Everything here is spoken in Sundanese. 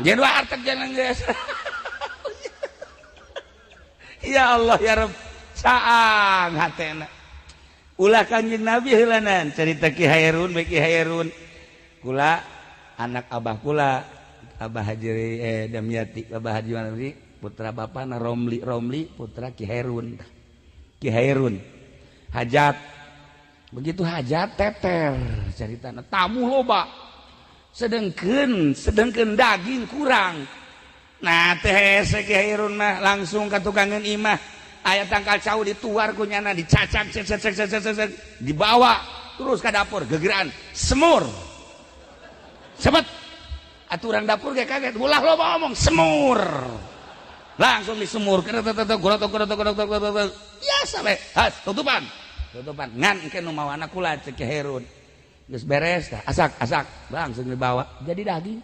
Jeung warteg jangan geus. Ya Allah ya Rabb, caang hatena. Ulah Kanjeng Nabi heulanan cerita Ki Hairun bae. Ki Hairun kula, anak abah kula, Abah Haji Damiati, Abah Haji Manawi, putra bapana Romli, Romli putra Ki Hairun. Ki Hairun hajat, begitu hajat teter ceritana, tamu loba, sedengkeun daging kurang. Nah, teh hese Ki Hairun mah, langsung ka tukangan imah, aya tangkal cau, dituar ku nyana, dicacak cek cek cek cek cek, dibawa terus ke dapur, gegeran semur cepet. Aturan dapur kayak kaget, ulah lo ngomong semur, langsung disemur, biasa we, has tutupan tutupan ngan engke nu mawana kula, cek Herun. Geus beres tah, asak asak, langsung dibawa jadi daging.